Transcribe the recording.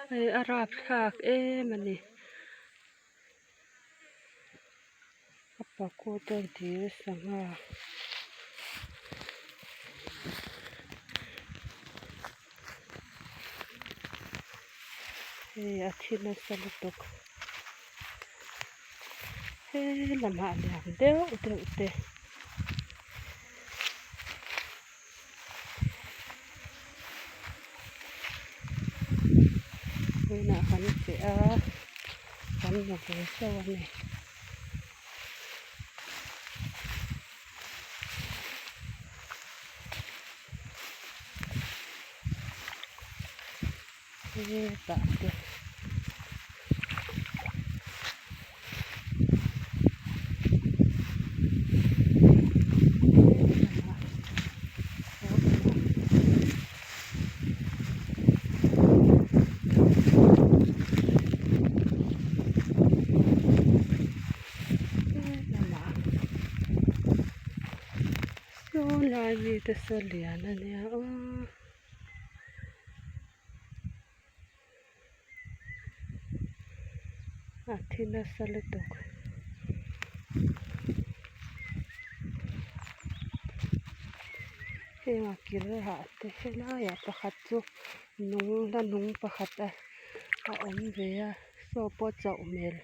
Hei a rapthlak em a ni. A pakut a dil sangha. Hei a thi nasa lutuk. He lamah lian deuh deuh te. Vawiinah kan feh a kan hmu ve chauh a ni. Hetah te saw lai mi te saw lian a nia aw. A thi nasa lutuk. Heng a kil ah te helaiah pakhat chu nung la nung pakhat a awm ve a saw pawh chauh hmel.